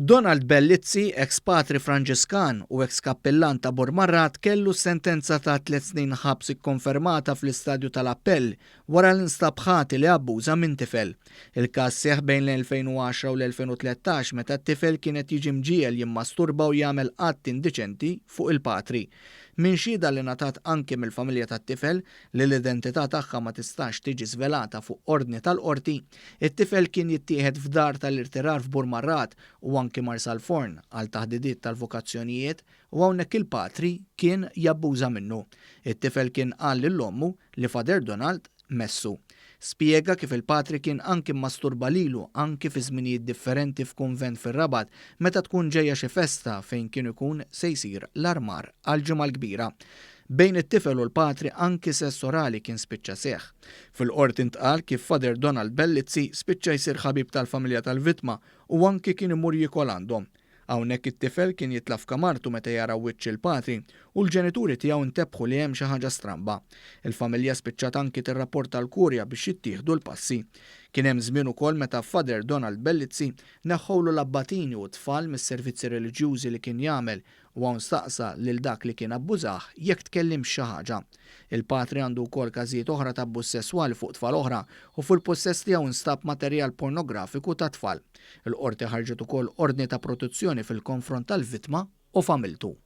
Donald Bellizzi, eks patri Franġiskan u eks kappillan ta' Burmarrad kellu sentenza ta' 3 snin ħabs ikkonfermata fl-istadju tal-appell wara li nstab ħati li abbuża minn tifel. Il-każ seħ bejn l-2010 u l-2013, meta t-tifel kienet jiġi mġiegħel jimmasturba u jagħmel att indiċenti fuq il-patri. Minn xhieda li ngħatat anki mill-familja tat-tifel, li l-identità tagħha ma tistax tiġi svelata fuq ordni tal-qorti, it-tifel kien jittieħed f'dar tal-irtirar f'Burmarrad u anki Marsalforn għal taħdidiet tal-vokazzjonijiet, u hawnhekk il-patri kien jabbuża minnu. It-tifel kien qal lil ommu li Father Donald messu. Spjega kif il-patri kien anki masturba lilu anki fi żminijiet differenti f'kunvent fir-Rabat meta tkun ġejja xi festa fejn kien ikun se jsir l-armar għal Ġimgħa l-Kbira. Bejn it-tifel u l-patri anki sess orali kien spiċċa seħ. Fil-qorti ntqal kif Father Donald Bellizzi spiċċa jsir ħabib tal-familja tal-vittma u anki kien imur jikol għandhom. Hawnhekk it-tifel kien jitla' f'kamartu meta jara wiċċ il-patri u l-ġenituri tiegħu ntebħu li hemm xi ħaġa stramba. Il-familja spiċċat anki tirrapporta l-kurja biex jittieħdu l-passi. Kien hemm żmien ukoll meta Father Donald Bellizzi neħħewlu l-abbatini u tfal mis-servizzi reliġjużi li kien jagħmel, u hawn staqsa lil dak li kien abbużah jekk tkellim xi ħaġa. Il-patri għandu wkoll każijiet oħra ta' abbuż sesswali fuq tfal oħra u fil-possess tiegħu nstab materjal pornografiku ta' tfal. Il-qorti ħarġet ukoll ordni ta' protezzjoni fil-konfront tal-vittma u familtu.